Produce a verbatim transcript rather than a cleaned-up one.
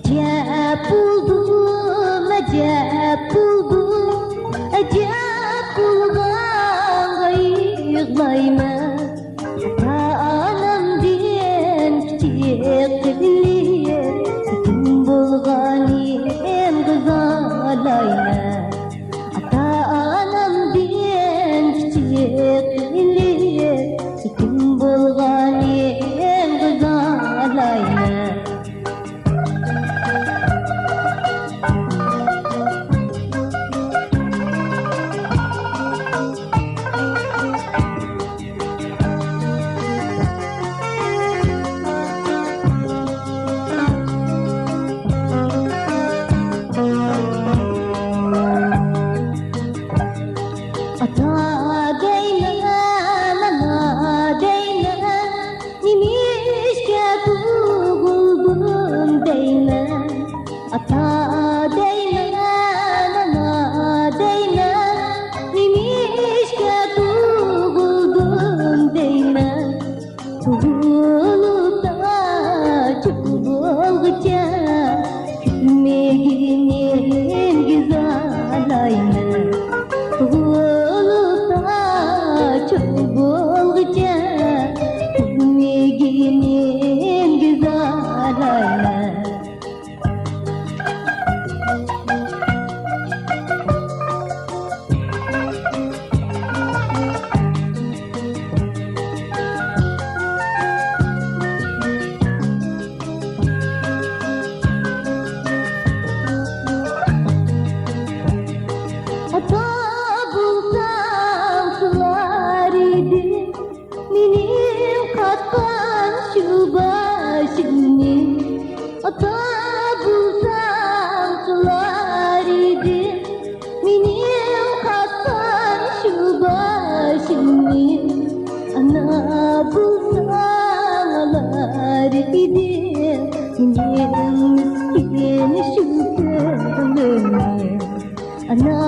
ئەجەب بولدۇم، ئەجەب بولدۇم، ئەجەب بولغانغا يىغلايمەن. ئاتا-ئانامدىن كىچىك قېلىپ، يېتىم بولغىنىمغا زارلايمەن. ئاتا-ئانامدىن كىچىك قېلىپ، يېتىم بولغىنىمغا زارلايمەن. ئاتا دەيمەن، ئانا دەيمەن، نېمىشقا تۇغۇلدۇم دەيمەن. ئاتا دەيمەن، ئانا دەيمەن، نېمىشقا تۇغۇلدۇم دەيمەن. تۇغۇلۇپلا چوڭ بولغۇچە، كۈتمىگىنىمگە زارلايمەن. تۇغۇلۇپلا چوڭ بولغۇچە، كۈتمىگىنىمگە زارلايمەن. ئاتا بولساڭ سىلار ئىدىم مېنىڭ قاتقان شۇ باشىمنى. ئاتا بولساڭ سىلار ئىدىم مېنىڭ قاتقان شۇ باشىمنى. ئانا بولساڭ ئالار ئىدىم مېنىڭ مىسكىن شۇ كۆڭلۈمنى. ئانا